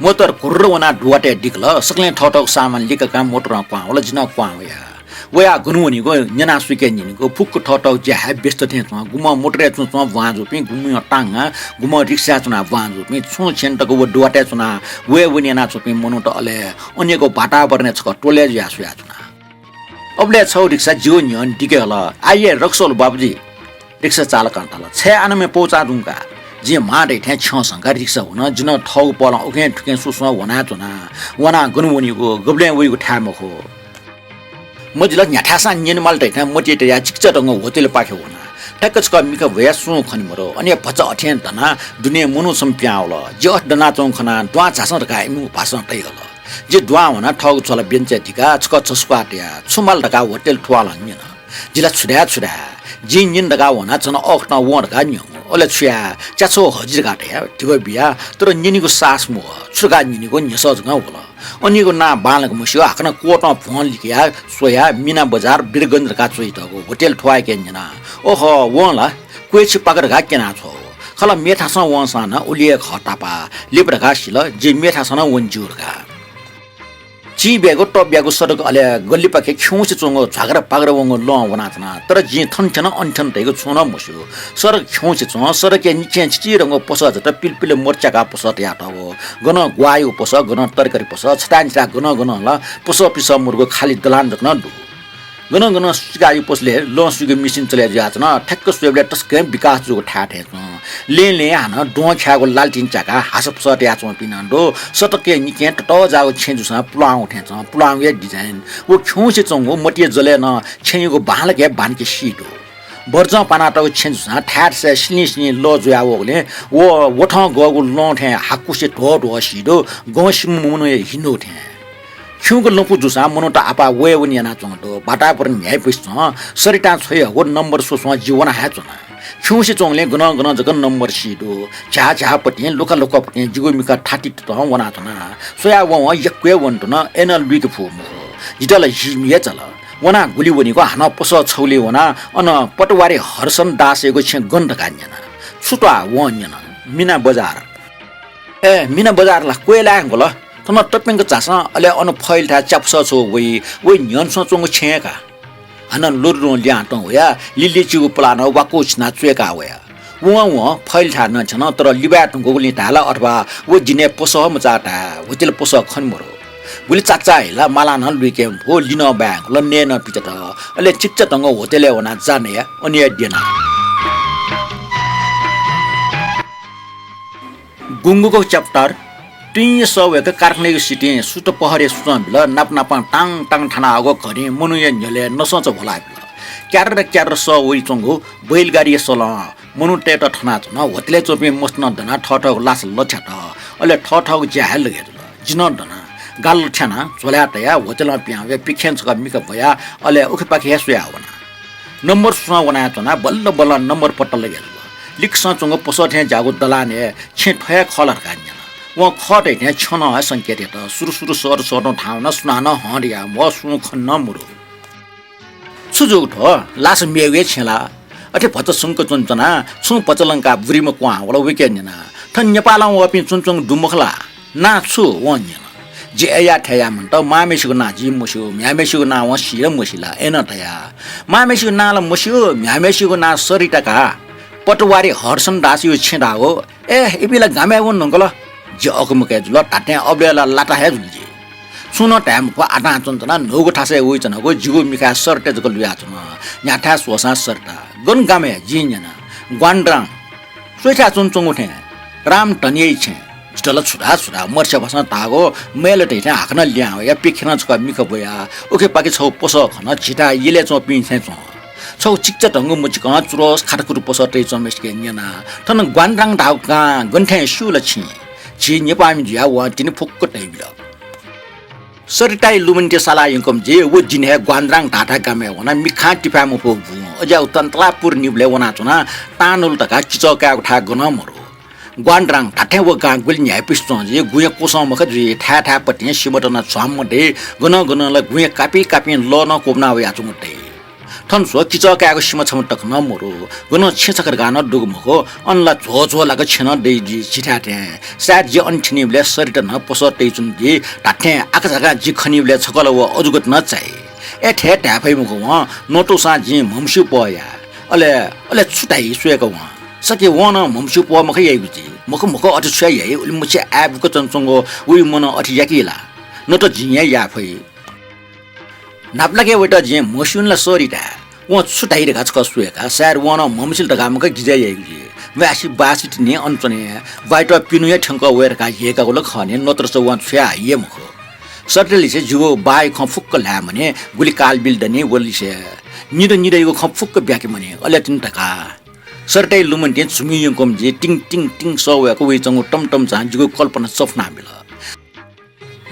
मोटर घुर्र वनाः दुवातय् दिकल, सकलें थःथःगु सामान लिकाकां मोटरं क्वहां वल, जि नं क्वहां वया। वयाः गन वनीगु न्यनाः सुइके न्यनीगु, फुक्क थःथःगु ज्याय् हे व्यस्त थें च्वं। गुम्हं मोटरय् च्वं च्वं ब्वां जूपिं, गुम्हं तांगां, गुम्हं रिक्साय् च्वनाः ब्वां जूपिं, छुं छेँ तक व दुवातय् च्वनाः वये वने यानाच्वंपिं मनूत, अले अन यक्व बातावरणय् छकः त्वलय् जुयाः स्वयाच्वना। अबलय् छगू रिक्सा जिगु न्ह्यःने दिके हल। आइए रक्सोल बाबुजी, रिक्सा चालकं धाल। छय् आनम्हय् पौचाः धुंकाः जिं म्हां धइथें छ्यं संकाः रिक्सा वन। जि नं थःगु पहलं उखें थुखें सुसुं वनाच्वना। वनाः गन वनीगु, गबलें वइगु थाय् मखु। मजिल न्ह्याथाय्‌सां न्यनेमाल धइथें मतिइ तयाः चिकिचाधंगु होटेलपाखे वना। ठ्याक्क छकः मिखा ब्वयाः सुं खने मदु। अन हे भचा अथें दनाः दुने मनू छम्ह पिहां वल। जि अथे दनाच्वंगु खनाः दुहां झासँ धकाः इमिगु भासं तइ हल। जि दुहां वनाः थःगु झ्वला बेन्चय् दिकाः छकः झसुकाः तयाः छु माल धकाः होटेल थुवालं न्यन। जि ला छु धाये छु धाये, जिं न्यने धकाः वनाः झन अःखतं वं धकाः न्यंगु। अले छु याये, च्याछ्वः हजि धकाः धयाः धिबा बिया, तर न्यनेगु साहस मवः। छु धकाः न्यनेगु न्ह्यसः जकं वल। अनीगु नां बांलाक मस्यू, हाकनं कोटं भ्वं लिकयाः स्वयाः मीना बजार वीरगंज धकाः च्वइतःगु होटेल थुवाःयाके न्यना। ओहो, वं ला क्वय्छि पाक धकाः क्यनाछ्वः। खला मेथासं वंसां नं उलि हे खः तापाः, लिपा धकाः सिल, जि मेथासं नं वने ज्यू धकाः। चिब्यागु तब्यागु सडक, अले गल्लीपाखे खिउँसे च्वंगु झ्वाग्रा पाग्रा वंगु लँ वनाच्वना। तर जिं थन थ्यन अन थ्यन धइगु छुं नं मस्यू। सडक खिउँसे च्वं, सडकया निसें चिचिधंगु पसः जक पिलपिल मरु च्याकाः पसः तयातःगु। गनं ग्वाःयागु पसः, गनं तरकारी पसः, छताय् निताय् गनं गनं ला पसः पिसः मदुगु खालि दलान जक नं दु। गनं गनं सुचुकाःगु पसलय् लं सुइगु मिसिन चले जुयाच्वन। ठ्याक्क स्वयेबलय् तसकं विकास जूगु थाय् थें च्वं। लँय् लँय् हानं द्वहं ख्याःगु लालटिन च्याकाः हासः पुसः तयाच्वंपिं नं दु। सतकं निकं ततःजाःगु छेँ जूसां पुलांगु थें च्वं, पुलांगुया डिजाइन। व खिउँसे च्वंगु मतिया जलय् नं छेँयागु बांलाक हे बांलाक सी दु। बर्जं पानातःगु छेँ जूसां थाय् थासय् सिलिं सिलिं लः जुया वःगुलिं व वथं गःगु लं थें हाकुसे ध्वः ध्वः सी दु, गं सिम्ह मनूया हिन्दु थें। खिउँगु लँपु जूसां मनूत आपाः वये वने यानाच्वंगु दु। वातावरण न्ह्याइपुसे च्वं। सरितां छ्वयाहःगु नम्बर स्वस्वं जि वना हे च्वना। खिउँसे च्वंगुलिं गनं गनं जक नम्बर सी दु। झ्याः झ्याःपतिं, लुखा लुखापतिं जिगु मिखा थातिततं वनाच्वना। स्वयाः वं वं यक्व हे वनेधुन, अय्‌नं लुइके फु मखु। जितः ला झिंनिदँ हे चाल। वनाः गुलि वनीगु, हानं पसः छगुलिइ वनाः अन पटवारी हर्षन दासयागु छेँ गन धकाः न्यना। छु त्वाः वं न्यन, मिना बजार। ए, मिना बजार ला क्वय् लाये धुंकल। थन तप्यंक झासँ, अले अन फैलथाय् च्यापुसः छगू वइ, वइ न्ह्यःने च्वंगु छेँ हे का। हानं लुरुरुं लिहां तं वयाः लिलिचिगु पुलानं वाकु छिनाः च्वय्‌का वया। वं वं फैलथाय् नं थ्यन, तर लिबाय् धुंकूगुलिं धाये ला अथवा व दिनय् पसः मचाः धाये, होटलय् पसः खने मरु। गुलि चाचाःहिला मालां नं लुइके मफु, लि नं बाये धुंकल, नये नं पिचात। अले चिकिचाधंगु होटलय् वनाः जा नया अन हे द्यना। गुंगुगु chapter। तुइया सः वय्‌क कारखानायागु सितिं सुथ पहरे सुचं बिल। नाप नापं तां तां थानाहःगु घडिं मनूया न्ह्यलय् नसंच ह्वला बिल। क्यार्र क्यार्र सः वइच्वंगु बैलगाडीया सलं मनूतय्‌त थनाच्वन। होटलय् च्वंपिं मस्त नं दनाः थःथःगु लासा लथ्यात। अले थःथःगु ज्या हे लगे जुल। जि नं दना। गाल थ्यानाः झोलाय् तयाः होटलं पिहां वयाः पिखें छकः मिखा ब्वयाः अले उखेपाखे हे स्वयाः वना। नम्बर सुसं वनाच्वनाः बल्ल बल्लं नम्बर पत्ता लगे जुल। लिक्कसं च्वंगु पसः थें ज्याःगु दलानय् छेँ थ्व हे खः ला धकाः न्यन। वं खः धइथें छ्यं नं हे संकेत यात। सुरु सुरु सःत सःतुं थाहां वनाः सुनानं हं धयाः म्वाः, सुं खने नं मरु। छु जूगु थ्व? लासा मेगु हे छेँ ला? अथे भचा सुंक च्वनाच्वनाः छुं भचा लंकाः बुरिम्ह क्वहां वल, वय्‌कलं न्यना, थन नेपालं वःपिं च्वनाच्वंगु दु मखु ला? नां छु? वं न्यन। जि अय्‌या थय्‌या मनूत, मांम्हेसिगु नां जिं मस्यू, म्ह्याय्‌म्हेसिगु नां वं सी ला मसी ला, अय्‌नं धया। मांम्हेसिगु नां ला मस्यू, म्ह्याय्‌म्हेसिगु नां सरिता का। पटवारी हर्षन दासयागु छेँ धाःगु। ए, इपिं ला गामय् वने धुंकल। जि अकमकय् जुल, धात्थें अबलय् ला लाता हे जुल जि। छुं नं धाये मफु, आतां च्वनाच्वनाः न्हूगु थासय् वइच्वनागु जिगु मिखाय् सरिता जक लुयाच्वन। न्ह्याथाय् स्वःसां सरिता। गन गामय्? जिं न्यना। ग्वान्द्राङ। स्वइथाय् च्वनाच्वंगु थें। रामधनिया छेँ। जितः ला छु धाः छु धाः, मर्स्या भाषां धाःगु, मय्‌ला धइथें हाकनं लिहां वयाः पिखें छकः मिखा ब्वयाः उखेपाखे छगू पसः खन, झीथाय् यलय् च्वंपिं थें च्वं। छगू चिकिचाधंगु मचिकं चुरस खाताकुतु पसः तयाच्वंम्हेसिके न्यना, थन ग्वान्द्राङ धाःगु गां गन थें स्यू ला छिं? झी नेपाःमि जुयाः वं तिनि फुक्क धयाबिल। सरिताया लुमन्ति साला यंकूम्ह जि व दिं हे ग्वान्द्राङ धाःथाय् गामय् वनाः मिखां तिफाय् मफुगु बुँ अज्याःगु तन्तलापुर निबलय् वनाच्वनाः तांनुल धकाः किचः कायेगु थाय् गनं मरु। ग्वान्द्राङ धात्थें व गां गुलि न्ह्याइपुसे च्वं जि, गुँया क्वसं मखु जुइ, थाय् थाय्‌पतिं सिमा दनाः झ्वाम्ह दइ, गनं गनं ला गुँया कापि कापिं लः नं क्वब्वना वयाच्वंगु दइ। थन स्व, किचः कायेगु सिमा छम्ह तक नं मरु। गनं छेँ छकः धकाः नं दुगु मखु, अन ला झ्वः झ्वः लाक छेँ नं दइ जुइ झीथाय् थें। सायद जि अन थ्यनीबलय् सरिता नं पसः तयाच्वन जुइ, धात्थें आकाझाकां जि खनीबलय् छकः ला व अजूगत नं चाइ। अथे हे धाये फइ मखु, वं नतुसां जिं म्हमस्यू पहः याये। अले, अले छु धाइ स्वय्‌क वं। सकि वं नं म्हमस्यू पहः मखु याइगु जुइ। मखु मखु, अथे छु याइ, उलिमछि आय्‌बुक च्वनाच्वंगु वइ मनं अथे याकी ला? नत जिं हे याये फइ। न्हापालाक वयात जिं म्हस्यूनि ला सरिता? वं छु धाइ धकाः छकः स्वय्‌का, सायद वं नं म्हमसिल धकाः मखु गिजय् याइगु जुइ। म्वाय्‌सि बाःसि तिनि अन च्वने, बाय्‌त पिन्हु हे थ्यंकः वये धकाः ह्यय्‌कागु ला खः नि, नत्रस वं छु हे हाइ हे मखु। सरितालिसे जिगु बाःया खँ फुक्क ल्हाये म्हनि, गुलि कालबिल दनि व लिसे। निदँ निदँयागु खँ फुक्क ब्याके म्हनि, अले तिनि धकाः। सरिताया लुमन्तिं झुमि यंकूम्ह जि तिङ तिङ तिङ सः वय्‌क वइच्वंगु तमतमचां जिगु कल्पना चफुना बिल।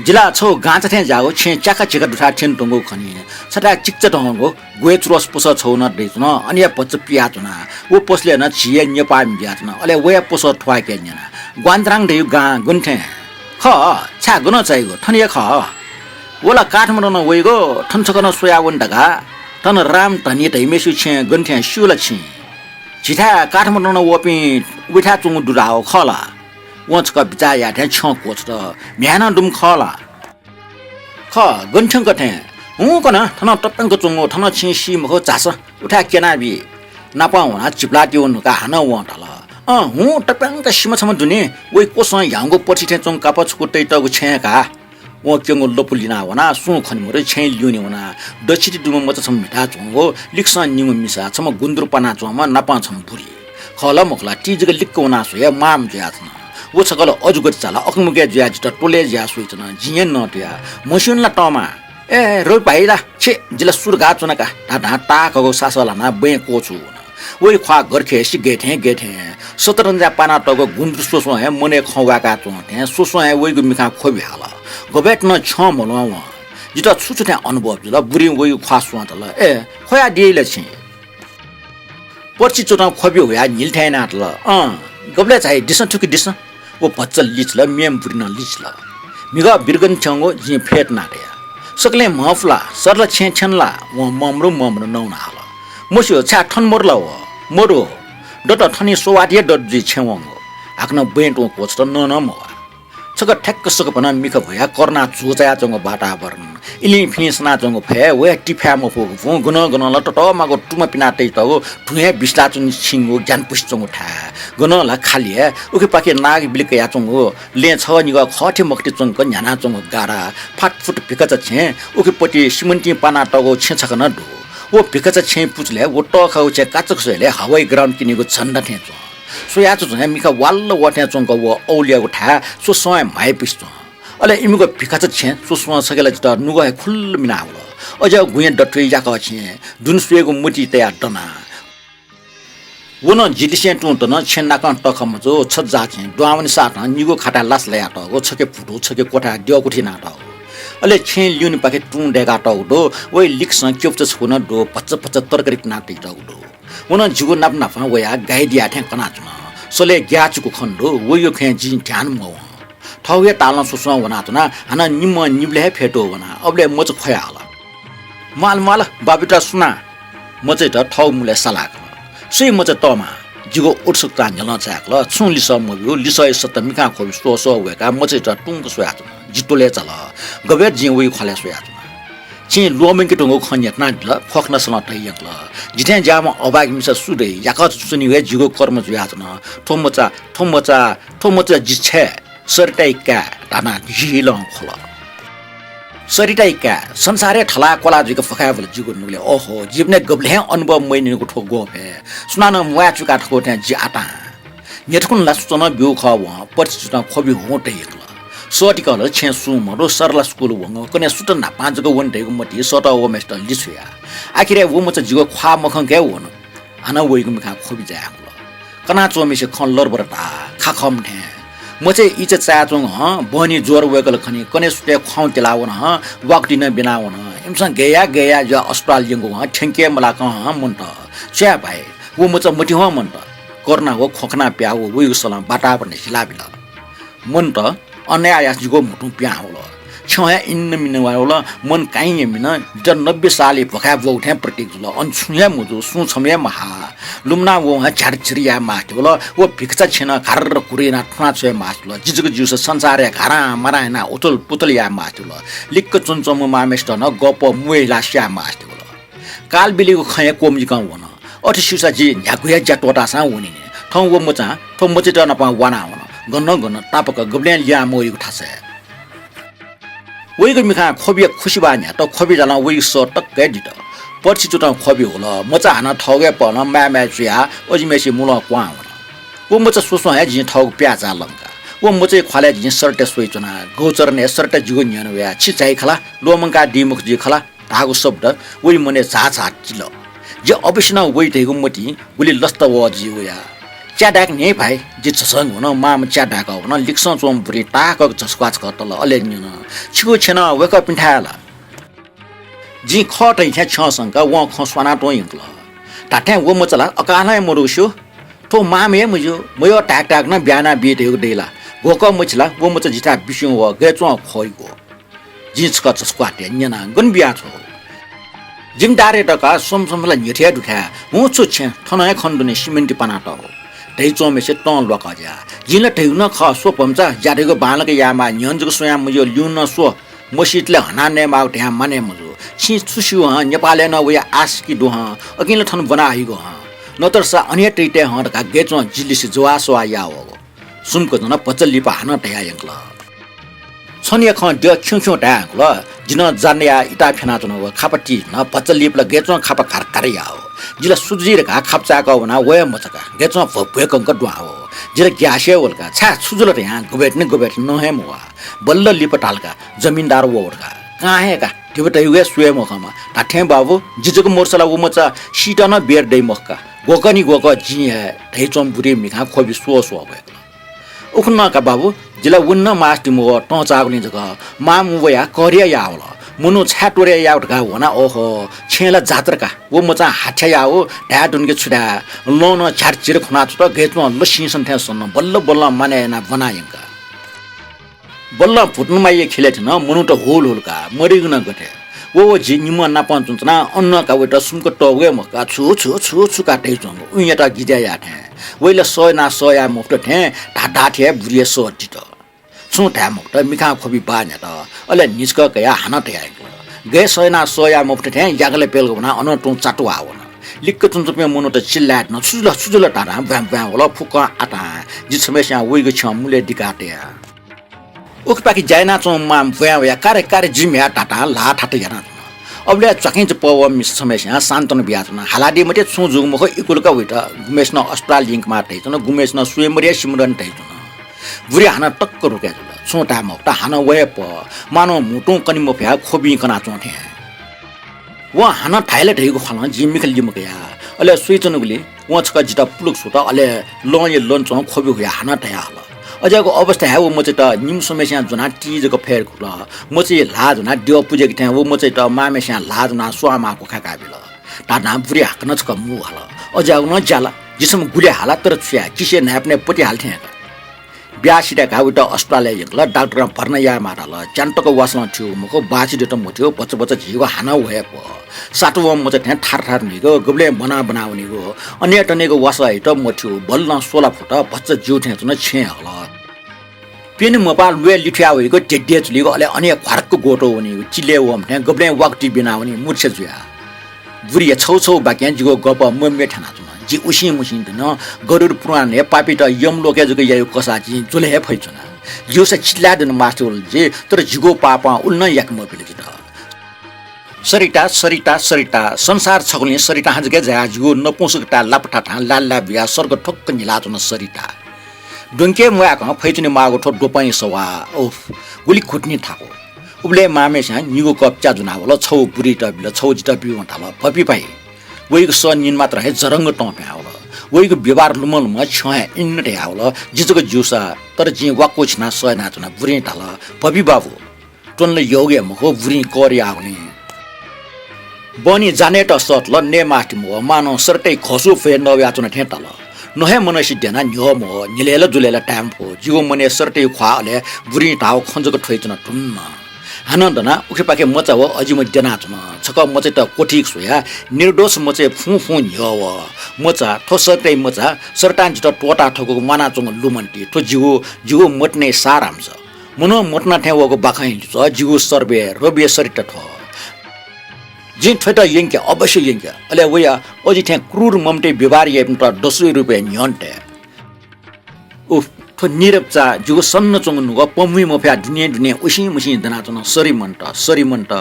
जि ला छगू गांचा थें ज्याःगु छेँ च्याका झिका दुथाय् थ्यने धुंकूगु खनी। छथाय् चिकिचा धंगु ग्वय् चुरस पसः छगू नं दइच्वन, अन हे भचा पियाच्वना। व पसलय् नं झी हे नेपाःमि जुयाच्वन। अले वया पसः थ्वाय्‌के न्यना, ग्वान्द्राङ धइगु गां गन थें? खः, छाय् गनं चाइगु? थन हे खः। व ला काठमाडौं नं वइगु, थन छकः नं स्वयावने धकाः। थन रामधनी धइम्हेसिगु छेँ गन थें स्यू ला छिं? झीथाय् काठमाडौं नं वःपिं वइथाय् च्वंगु दु धाःगु खः ला? वं छकः बिचाः याःथें छ्यं क्वछुत। म्ह्याय् नं दुम्ह खः ला? खः, गन थ्यंक थें। हुँ कन, थन तप्यंक च्वंगु, थन छिं सी मखु, झासँ, उथाय् क्यनाबी। नापं वनाः चिप्लाः तिवन धकाः हानं वं धाल। अँ, हुँ, तप्यंक सिमा छम्ह दुनि, वइ क्वसं ह्याउँगु पथि थें च्वंगु कापः छकू तइतःगु छेँ का। वं क्यंगु लँपु लिना वनाः सुं खने मरु, छेँय् ल्यूने वनाः दछिति दुम्ह मचा छम्ह म्हिताच्वंगु, लिक्सं निम्ह मिसा, छम्ह गुन्द्रु पानाच्वंम्ह, नापं छम्ह बुरी। खः ला मखु ला, ति जक लिक्क वनाः स्वया म्वाःम्ह जुयाच्वन। व छकः ला अजूगति चाल, अकमके जुयाः जितः त्वलय् जुयाः स्वयाच्वन। जिं हे नं तुया, म्हस्यूनि ला तःमा? ए, रवि भाइ ला? छे, जि ला सुरु गाःच्वना का, धाधां ताःकगु सासः ल्हानाः बँय् क्वःछू वन। वइ ख्वाः गरखे सिगय् थें गय् थें, शतरञ्जय् पानातःगु गुन्द्रु स्वस्वं हे मनय् खँ वाय्काच्वं थें स्वस्वं हे वइगु मिखां ख्वबि हाल। गबय् नं छ्यं म्हल्वं वं। जितः छु छु थें अनुभव जुल, बुरिं वइगु ख्वाः स्वं धाल, ए, ख्वयादिया ला छिं? पर्सि च्वतं ख्वबि हुयाः न्हिल थें यानातल। अँ, गबलय् झाइ, दिसँ थुकी दिसँ। व भचा लिचिल, मेम्ह बुरिं नं लिचिल। म्हिगः बिर्गन थ्यंगु जिं फय् तनाः धया। सकलें म्हं फु ला, सरला छेँय् थ्यन ला? वं ममरु ममरु नवानाः हाल। मस्यू, छाय् थन मरु ला व? मरु। दत थनिं स्ववाति हे दत जुइ छेँ वंगु। हाकनं बँय् तुं क्वछुत, नं नं मवाः। छकः ठ्याक्क सकभनं मिखा भ्वयाः करोनां चूचायाच्वंगु वातावरण, इलिं फिं सनाच्वंगु फय्, वया तिफाय् मफुगु भुँ, गनं गनं ला ततःमागु तुमा पिना तइतःगु धुँया बिस्लाच्वंगु छिंगु ग्यानापुसे च्वंगु थाय्, गनं ला खालि हे। उखेपाखे नाग बिलि कयाच्वंगु लँय् छगः निगः खःथी मखुथी च्वंक न्ह्यानाच्वंगु गारा, फाटफुट भिखचा छेँ, उखेपट्टि सिमेन्टं पानातःगु छेँ छकः नं दु। व भिखचा छेँया पुचलय् व तःखागु छेँ काचाक्क स्वयाः हवाई ग्राउन्ड किनिगु झन्डा थें च्वं। स्वयाच्वंच्वं हे मिखा वाल्ल वः थें च्वंक व औलियागु थाय् स्वस्वं हे म्हाइपुसे च्वं। अले इमिगु भिखचा छेँ स्वस्वं छखे ला जितः नुगः हे खुल्ल मिनावल। अज्याःगु गुँया दथुइ याकः छेँ दुने स्वयेगु मतिइ तयाः दना। व नं जिलिसें तुं तन, छेँ नाकं तःखा मजू, छज्जा छेँ, द्वांवने साथं निगू खाताय् लासा लायातःगु, छखे फुतु, छखे क्वथाय् द्यःकुथि यानातःगु। अले छेँ ल्यूनेपाखे तुं दय्कातःगु दु, वइ लिक्सं क्यपुचा छकू नं दु, भचा भचा तरकारी पिना तइतःगु दु। व नं जिगु नाप नापं वयाः गाइड याये थें कनाच्वन। सलय् ग्याःचिकु खने दु, वइगु खँय् जिं ध्यान मवं। थःगु हे तालं स्वस्वं वनाच्वना, हानं निम्हं निबलय् हे फ्यतू वना। अबलय् मचा ख्वयाहल। म्वाल म्वाल, बाबुइत सुनां? मचाइत थःगु मुलय् सालाकल। सुइ मचा तःमा? जिगु उत्सुकतां न्ह्यलं चाय्कल। छुं लिसः मब्यू, लिसःया सट्टा मिखां ख्वबि स्वः स्वः वय्काः मचाइत तुंक स्वयाच्वन। जि त्वलय् चाल। गबय् जिं वइगु ख्वालय् स्वयाच्वना। छिं ल्वःमंके धुंगु खँ न्ह्यथनादिल, ख्वखनासलं धयायंकल। जिथें ज्याःम्ह अभागी मिसा सु दइ, याकःचा च्वनीगु हे जिगु कर्म जुयाच्वन। थ्व मचा, थ्व मचा, थ्व मचा जि छाय्, सरिताया काय्, धानाः हिलं ख्वल। सरिताया काय्, संसारय् थलाः क्वलाः जुइक भुखाय् वल जिगु नुगलय्। ओहो, जीवनय् गबलें हे अनुभव मयानिगु थ्व ग्वःफय्। सुनानं म्वाये चुका थकू थें जि आतां। न्ह्यथुकुन लासा च्वनाब्यूगु खः वं, पर्सि च्वतं ख्वबि हुं धयायंकल। सःतिकल छेँय् सुं मदु, सरला स्कुल वंगु, कन्हय् सुथ न्हापां जक वने धइगु मतिइ सःतः वःम्हय्सित लिछ्वया। आखिरय् व मचा जिगु ख्वाः मखंक हे वन। हानं वइगु मिखां ख्वबि जाय्कल। कनाच्वंम्हय्सित खँ लरबर धाः, खाखःम्ह थें। मचाय् इचा चायाच्वंगु हं बहनी ज्वर वय्कल खनी, कन्हय् सुथय् ख्वाउँ तिलावन हं, वाकुति नं ब्यनावन। इमिसं गय् याः गय् याः जुयाः अस्पताल यंकूगु हं थ्यंके मलाकं हं मन्त। छु याये भाइ, व मचा मतिवं मन्त। करोना व ख्वखना पियाः व वइगु सलं वातावरण हिलाबिल। मन्त। अनया यास जिगु म्हुतुं पिहां वल। छ्यं हे इन्नमिन्न वल। मन काइँ यमिन। जितः नब्बे सालय् भुखाय् ब्वःगु थें प्रतीक जुल। अन छुं हे मजू, सुं छम्ह हे महा। लुमना वं हे झ्यारझिर याये मास्ति वल। व भिखचा छेँ नं घार्र घुर्र यानाः थुना छ्वये मास्ति वल। जि जक ज्यूसा संसारय् घारां मारां यानाः उथल पुथल याये मास्ति वल। लिक्क च्वनाच्वंम्ह मांम्हय्सित नं गःपः मुवय् हिलाः स्याये मास्ति वल। कालबिलिगु खँ हे क्वमजिकं वन। अथे स्यूसा जि न्ह्यागु हे ज्या त्वःतासां वनिनि। थौं व मचां थ्व मचाइत नाप वाना वन। गन गन तापाक गबलें लिहां मवइगु थासय्। वइगु मिखां ख्वबिया खुसिबाः न्ह्यात, ख्वबि जालं वइगु सः तक हे दित। पर्सि च्वतं ख्वबि हुल। मचा हानं थःगु हे पहलं माय् माय् जुयाः अजिम्हय्सिया मुलं क्वहां वन। व मचा स्वस्वं हे जिं थःगु प्याःचाः लंका। व मचाया ख्वालय् जिं सरिता स्वयाच्वना। गौचरणय् सरिता जिगु न्ह्यःने वयाः छि झाइ खला, ल्वःमंकादी मखु जुइ खला धाःगु शब्द वइ मनय् झाः झाः तिल। जि अवश्य नं वइ धइगु मतिं गुलि लसता वः जि वया। च्या दाय्क न्ह्यइ भाइ, जि झसंक वन, मांम्ह च्या दाय्कः वन। लिक्सं च्वंम्ह बुरिं ताःहाकःगु झसुक्वाः छकः तल, अले न्यन, छिगु छेँ नं वय्कःपिन्थाय् ला? जिं खः धइथें छ्यं संकाः वं खँ स्वानातुं यंकल। धात्थें व मचा ला अकालं हे मदु स्यू। थ्व मांम्ह हे मज्यू, मयः धाय्क धाय्क नं ब्यानाबी धइगु दइ ला? घोकः मछि ला व मचा जिथाय् बिस्युं वः, गय् च्वं ख्वइगु। जिं छकः झसुक्वाः तयाः न्यना, गन बियाछ्वः? जिमिदारया दकाः स्वम्ह स्वम्ह ला न्ह्यथे हे दुथाय्। हुँ छु छेँ, थन हे खने दनि सिमेन्टं पानातःगु। धयाच्वंम्हय्सित तं ल्वाकः ज्या। जिं ला धइगु नं खः, स्व भम्चा, ज्या धइगु बांलाक यायेमाः, न्ह्यःने जक स्वयां मज्यू, ल्यूने नं स्व। मसीतले हनाः नयेमाःगु धयां मानय् मजू। छिं छु स्यू हं, नेपालय् नं वया आशिकी दु हं, अकिं ला थन ब्वना हइगु हं। नतरसा अन हे तइतये हं धकाः गय् च्वं जि लिसे ज्ववाः सवाः याः वःगु। सुम्क नं भचा लिपा हानं धयाः यंकल। थनया खँ द्यः खिउँ खिउँ धाये धुंकल। जि नं जान्डयाः इताः फ्यनाच्वनागु खापा ति धुन। भचा लिपा ला गय् च्वं खापा घार घार याः हो। जि ला सु जुइ धकाः खापा चाय्‌कः वनाः वये मचाका। गय् च्वं भ्वय्‌भ्वय्‌कंक दुहां हो। जि ला ग्यासे वल का। छाय् छु जुल धयां गुबलें थन गुबलें थन नं हे मवाः। बल्ल लिपा धाल का, जमिनदार वः धकाः। कां हे का, धिबा तयागु हे सु हे मखंम्ह। धात्थें बाबु, जि जक मरुसा ला व मचा सीत नं बेर दइ मखु का। ग्वकः नि ग्वकः जिं हे धयाच्वंम्ह बुरिया मिखां ख्वबि स्वः स्वः वय्‌कल। उखुन्हु का बाबु, जि ला वने नं मास्ति मवः तं चाःगुलिं जक। मां वयाः कहरिया याः वल। मनू छाय् त्वरय् याः धकाः वना, ओहो, छेँय् ला जात्रा का। व मचां हाथ्या याः धाये धुन कि छु धाये, लं नं झ्यारझिर खनाच्वंत। गय् च्वं लसिंसन थें सन। बल्ल बल्लं मानय् यानाः ब्वना यंका। बल्लं भुतुनमाया ख्यलय् थ्यन। मनूत हुल हुल का, मदइगु नं गथे। व व जि निम्हं नापं च्वनाच्वना। अन नं का वयात सुम्क तःगु हे मखु का, छु छु छु छु का धयाच्वंगु, उइँयात गिजय् याः थें। वइ ला सः यानाः सः याये मफुत थें धाधाथें हे बुरिया सः दित। छुं धाये मफुत, मिखां ख्वबि बाः न्ह्यात। अले न्हिचकः कयाः हानं तया यंकल। गय् सः यानाः सः याये मफुत थें याकले प्यलक वनाः अनं तुं चातुहाः वन। लिक्क च्वनाच्वंपिं मनूत चिल्लाय् धुन, छु जुल, छु जुल धाधां ब्वाँय् ब्वाँय् वल। फुक्कं आतां जि छम्हस्यां वइगु छ्यं मुलय् दिकाः तया। उखेपाखे ज्या यानाच्वंम्ह मां ब्वाँय् वयाः, का रे, का रे, जि म्ह्याय् धाधां ल्हाः थात यानाच्वन। अबलय् झ्वाकिं पवःम्ह मिसा छम्हस्यां सान्त्वना बियाच्वन। हालादी मते, छुं जूगु मखु, इकुल का वइत। गुम्हय्‌सिनं अस्पताल यंकेमाः धयाच्वन, गुम्हय्‌सिनं स्वयम्वरे या सिमरन धयाच्वन। बुरी हानं तक्क रुकय् जुल। छुं धाये मफुत, हानं व हे पः। मानं म्हुतुं कने मफयाः ख्वबिं कनाच्वं थें। वं हानं धाइ ला धइगु ख्वालं जिं मिखा लिमकाया। अले स्वयाच्वनागुलिं वं छकः जितः पुलुक स्वत, अले लंया लँच्वं ख्वबि हुयाः हानं तया हल। अज्याःगु अवस्थाय् हे व मचायात निम्ह स्वम्हस्यां ज्वनाः ति जक फय् धुंकल। मचाया ल्हाः ज्वनाः द्यः पुज्याके थें व मचायात मांम्हस्यां ल्हाः ज्वनाः स्वां मां क्वखाय् काः बिल। धाधां बुरी हाकनं छकः मू हल। अज्याःगु नं ज्या ला, जि छम्ह गुलि हाला, तर छु याये, किसिया न्हाय्‌पनय् पति हाले थें का। ब्याहा सिधय्‌काः वइत अस्पतालय् यंकल। डाक्टरं भर्ना यायेमाः धाल। च्यान्हु तक वासलं थ्यूगु मखु, बाःछि दयेत मथ्यू, भचा भचा झीगु हानं व हे पः। सातवं मचा थें थार थार नीगु, गुबलें ब्वना ब्वना वनीगु, अनय् तनय्‌गु वासः हयेत मथ्यू, बल्लं स्वला फुत, भचा ज्यू थें च्वन, छेँय् हल। प्यन्हु मपाः ल्वय् लिथुया वइगु, ध्येध्यें चुलीगु, अले अनय् घ्वारक्क ग्वतः वनीगु, तिलय् वःम्ह थें गुबलें वाकुति ब्यना वनी, मूर्छा जुयाः। बुरिया छौ छौ वाक्यं जिगु गप मम्यथ्यानाच्वन। जि उसिं मुसिं धुन, गरुड पुराणय् पापीत यमलोकय् जक याइगु कसाः जिं ज्वले हे फइच्वना। ज्यूसा चिल्लाय् धुन मास्ति वल जि, तर जिगु पापं उलि नं याके मबिल जितः। सरिता, सरिता, सरिता, संसार छगुलिं सरितां जक जायाः जिगु नपुंसकताय् लापा थाथां लाललाप बियाः सर्ग ठ्वक्क न्हिलाच्वन सरिता। द्वंके म्वाय्‌कं फइच्वने माःगु थ्व द्वपंया सवाः, उफ, गुलि घुटुनि थाकु। उबलय् मांम्हस्यां निगू कप च्या ज्वनाः वल, छगू बुरित बिल, छगू जितः ब्यूगु धाल। भपि भाइ, वइगु सः निं मात्रं हे जरंग तं पिहां वल। वइगु व्यवहार लुमं लुमं छ्यं हे इन्न धयाः वल। जि जक ज्यूसा, तर जिं वाक्व छिनाः सः यानाच्वना। बुरिं धाल, भपि बाबु, त्वने ला यःगु हे मखु, बुरिं कर याःगुलिं। बहनी जानेत सःतल, नये मास्ति मवः, मानं सरिताया घःसू भ्वय् नवयाच्वन थें ताल। नः हे मनसे द्यनाः न्ह्यः मवः, न्हिलय् ला जुलय् ला ताये मफु। जिगु मनय् सरिताया ख्वाः, अले बुरिं धाःगु खँ जक थ्वयाच्वन धुन। हानं दनाः उखेपाखे मचा व अजिम्ह द्यनाच्वन। छकः मचायात क्वथीक स्वयाः निर्दोष मचाया फुं फुं न्ह्यः वः। मचा, थ्व सरिताया मचा, सरितां जितः त्वःता थकूगु म्वानाच्वंगु लुमन्ति। थ्व जिगु, जिगु मतिनाया सारांश। मनू मतिना थें वःगु बाखंया लिच्वः जिगु सर्बय रबिया सरिता थ्व। जिं थ्वयात यंके, अवश्य यंके। अले वया अजि थें क्रूर ममताया व्यवहार याइपिन्त दसुया रूपय् न्ह्यःने तये। उफ, थ्व निरपचा जिगु सन्ना च्वंगु नुगः पमहुइ मफयाः दुने दुने उसिं मुसिं दनाच्वन। सरि मन्त, सरि मन्त।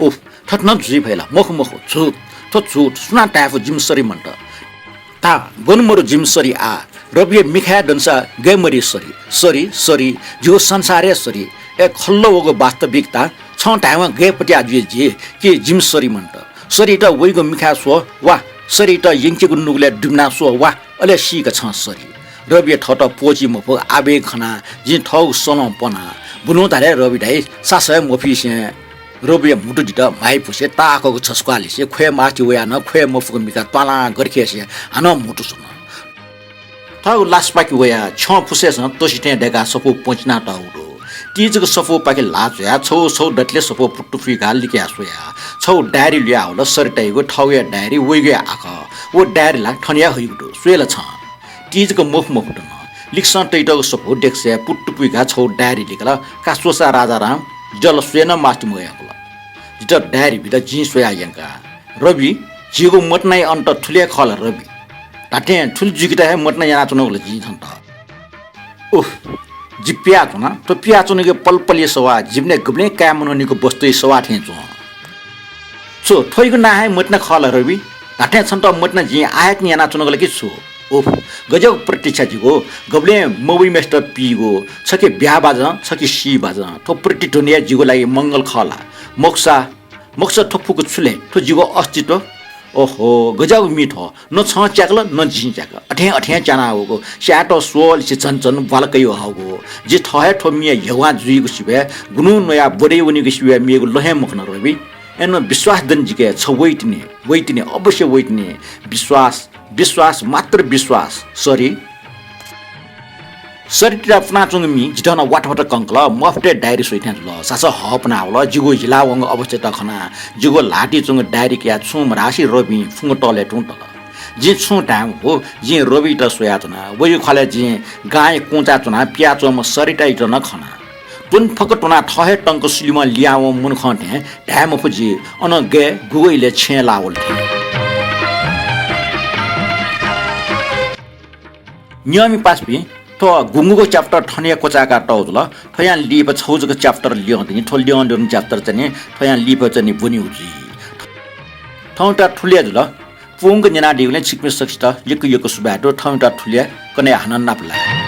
उफ, थथे नं जुइ फइ ला? मखु, मखु, झूठ। थ्व झूठ। सुनां धाये फु जिमि सरि मन्त? धा, गन मरु जिमि सरि आः? रबिया मिखाय् दनसा गय् मरि सरि? सरि, सरि, जिगु संसार हे सरि। ए खल्ल वःगु वास्तविकता, छं धायेवं गय् पत्याः जुइ जि कि जिमि सरि मन्त? सरित वइगु मिखाय् स्व वा, सरित यंकेगु नुगलय् दुबिना स्व वा, अले सीक छं सरि। रबिया थःत प्वःची मफु आवेग खनाः जिं थःगु सलं पना। बुलुं धाले रबि दाइ, सासः हे मफिसें रबिया म्हुतु जितः म्हाइपुसे ताःहाकःगु छसुकालिसे ख्वये मास्ति वयाः नं ख्वये मफुगु मिखा त्वालां गरखिसे हानं म्हुतु च्वन। थःगु लासापाखे वयाः छ्यं फुसेसं तसि थें दय्काः सफू पचिना तःगु दु। तिजक सफूपाखे ल्हाः जुयाः छगू छगू दतले सफू पुट्टु पुइकाः लिकयाः स्वया। छगू डायरी ल्हुयाः हल सरितायागु, थःगु हे डायरी, वइगु हे आखः। व डायरी ला थन हे हइगु दु, स्वये ला छं। तिजक मखु मखु दन। लिकसं तइतःगु सफू डेक्सय् पुट्टु पुइकाः छगू डायरी लिकल। का स्वसा राजाराम, जितः ला स्वये नं मास्ति मवय्कल। जितः डायरी बिल, जिं स्वयाः यंका। रबि, झीगु मतिनाया अन्त थुलि हे खः ला रबि? धात्थें थुलि जुइकेत हे मतिना यानाच्वनागु ला जिं छन्त? उफ, जि पियाच्वना। थ्व पियाच्वनीगु पलपलया सवाः, जीवनय् गबलें काये मनूनिगु वस्तुया सवाः थें च्वं। छु, थ्वयागु नां हे मतिना खः ला रवि? धात्थें छन्त मतिना जिं आः हे तिनि यानाच्वनागु ला कि छु? ओह, गज्याःगु प्रतीक्षा जिगु, गबलें मवइम्हेसित पीगु, छखे ब्याहा बाजं, छखे सी बाजं। थ्व प्रतिध्वनि हे जिगु लागि मंगल खः ला? मखुसा, मखुसा थ्व फुक्क छु ले? थ्व जिगु अस्तित्व। ओहो, गज्याःगु मि थ्व। न छं च्याकल, न जिं च्याकल। अथें अथें च्याना वःगु। स्यायेत स्वःलिसे झन झन ब्वाला कयाः हःगु। जि थः हे थ्व मिया ह्यवहां जुइगु सिबय्, गुन्हु न्वयाः ब्वदय् वनीगु सिबय् मेगु लँ हे मखन रवि। अय्नं विश्वास दनि जिके, छ वइतिनि, वइतिनि, अवश्य वइतिनि। विश्वास, विश्वास, मात्र विश्वास। सरी। सरीतिता पुनाच्वंगु मि जितः नं वात वात कंकल, मफतय् डायरी स्वइथें जुल। सासः हःपुनावल, जिगु हिलावंगु अवस्थायात खनाः जिगु ल्हातिइ च्वंगु डायरी कयाः छुं मधासे रविं फुंगतलय् तुं तल। जिं छुं धाये मफु, जिं रवियात स्वयाच्वना। वयागु ख्वालय् जिं गांया कुँचाय् च्वनाः पियाच्वंम्ह सरीतायात नं खना। त्वने फक्व त्वनाः थः हे तंक सुलिमं लिहां वंम्ह मनुखं थें धाये मफु जि, अन गय् गुगु इलय् छेँय् लाः वल थें। नियःमि पासापिं, थ्व गुंगुगु chapter थन हे क्वचाय्काः तःगु जुल। थ्वयां लिपा छगू जक chapter ल्यं तिनि। थ्व ल्यं ल्यंगु chapter चाहिँ नि थ्वयां लिपा चाहिँ नि ब्वनीगु जुइ। थौंयात थुलि हे जुल। पूवंक न्यनादीगुलिं छिकपिं सकसित यक्व यक्व सुभाय् दु। थौंयात थुलि हे, कन्हय् हानं नापलाये।